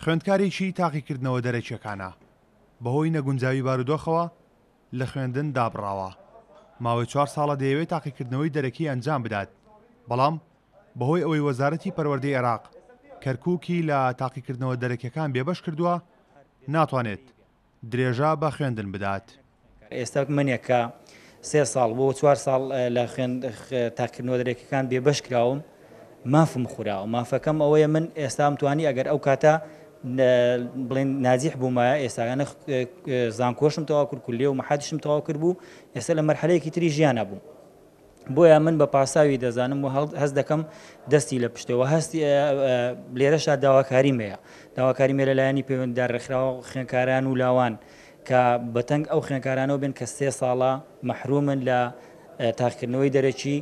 خوێندکارێکی تاقیکردنەوە دەرەکییەکانە، بەهۆی نەگونجاوی بارودۆخەوە لە خوێندن دابڕاوە، ماوەی چوار ساڵە دەیەوێت تاقیکردنەوەی دەرەکی ئەنجام بدات، بەڵام بەهۆی ئەوەی وەزارەتی پەروەردەی عێراق کەرکووکی لە تاقیکردنەوە دەرەکییەکان بێبەش کردووە، ناتوانێت درێژە بە خوێندن بدات. ئێستا منێک کە سێ ساڵ بۆ چوار ساڵ لە خوێند تاقیکردنەوە دەرەکیەکان بێبەش کراوم مافم خوراوە مافەکەم ئەوەیە من ئێستام توانی ئەگەر ئەو کاتە بڵێن ناجیح بوومایە ئێستاگانە زانکۆشم تەواو کرد کولیە و مەحادیشم تەواو کرد بوو ئێستا لە مەرحەلەیەکی تری ژیانە بووم بۆیە من بە پاساوی دەزانم و هەست دەکەم دەستی لە پشتەوە هەستی لێرەشا داواکاریم هەیە داواکاریم هەیە لە لایەنی پەیوەندیدار ڕێکخراوە خوێندکاران و لاوان کە بەتەنگ ئەو خوێندکارانەوە بێن کە سێ ساڵە مەحرومن لە تاقیکردنەوەی دەرەکی.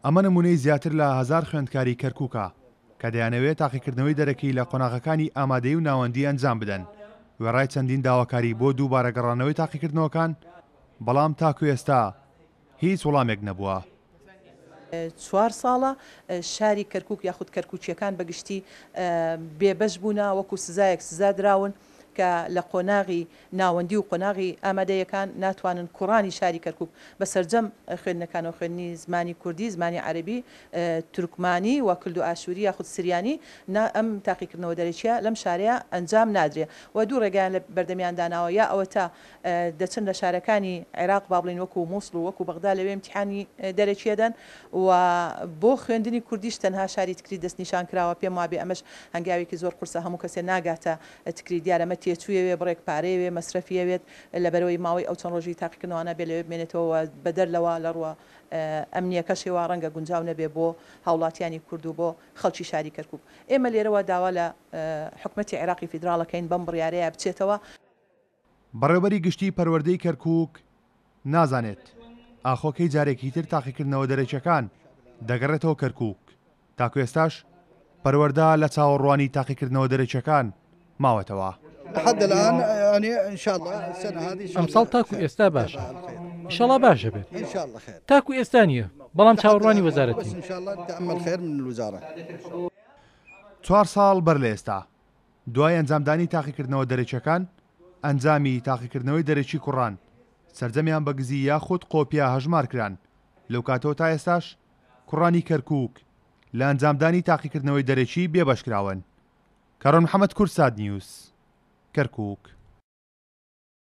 ئەمە نمونەی زیاتر لە هەزار خوێندکاری کەرکوکە کە دەیانەوێت تاقیکردنەوەی دەرەکی لە قۆناغەکانی ئامادەیی و ناوەندی ئەنجام بدەن، وێڕای چەندین داواکاری بۆ دووبارە گەڕانەوەی تاقیکردنەوەکان، بەڵام تاکو ئێستا هیچ وڵامێک نەبووە. چوار ساڵە شاری کەرکوک یاخود کەرکوکییەکان بە گشتی بێبەش بوونە، وەکو سزایەک سزا دراون کە لە قۆناغی ناوەندی و قۆناغی ئامادەیەکان ناتوانن کوڕانی شاری کەرکوک بە سەرجەم خوێندنەکانەوە خوێندنی زمانی کوردی، زمانی عەرەبی، تورکمانی و کلدوئاشوری یاخود سریانی نا ئەم تاقیکردنەوە دەرەکیە لەم شارەیا ئەنجام نادرێ و دوو ڕێگایان لە بەردەمیان داناوە یا ئەوەتا دەچن لە شارەکانی عێراق با بڵێین وەکو موسڵ و وەکو بەغدا لەوێ ئیمتیحانی دەرەکی ئەدەن و بۆ خوێندنی کوردیش تەنها شاری تکریت دەستنیشان کراوە پێم وابێ ئەمەش هەنگاوێکی زۆر قورسە هەموو کەسێ ناگاتە تکریت دیارە ئەمە تێچوویەوێ بڕێک پارەیەوێ مەسرەفیەوێت لەبەرئەوەی ماوەی ئەو چەند ڕۆژی تاقیکردنەوانە بێ لەوێ بمێنێتەوە و بەدەر لەوە لە ڕووە ئەمنیەکەشەوە ڕەنگە گونجاو نەبێ بۆ هاوڵاتیانی کورد و بۆ خەڵکی شاری کەرکوک ئێمە لێرەوە داوا لە حکومەتی عێراقی فیدراڵ ئەکەین بەم بڕیارەیا بچێتەوە. بەڕێوبەری گشتیی پەروەردەی کەرکووک نازانێت ئاخۆ کەی جارێکی تر تاقیکردنەوە دەرەکییەکان دەگەڕێتەوە کەرکووک، تاکو ئێستاش پەروەردە لە چاوەڕوانی تاقیکردنەوە دەرەکییەکان ماوەتەوە. ئەمساڵ تاکو ئێستا باشە، ئیشەڵا باش دەبێت. تاکو ئێستا نییە، بەڵام چاوەڕوانی وەزارەتین. چوار ساڵ بەر لە ئێستا دوای ئەنجامدانی تاقیکردنەوە دەرەکیەکان، ئەنجامی تاقیکردنەوەی دەرەکی کوڕان سەرجەمیان بە گزی یاخود قۆپیا هەژمارکران، لەوکاتەوە تا ئێستاش کوڕانی کەرکوک لە ئەنجامدانی تاقیکردنەوەی دەرەکی بێبەشکراون. کارۆن محەمەد کوردسات نیوز، کەرکوک.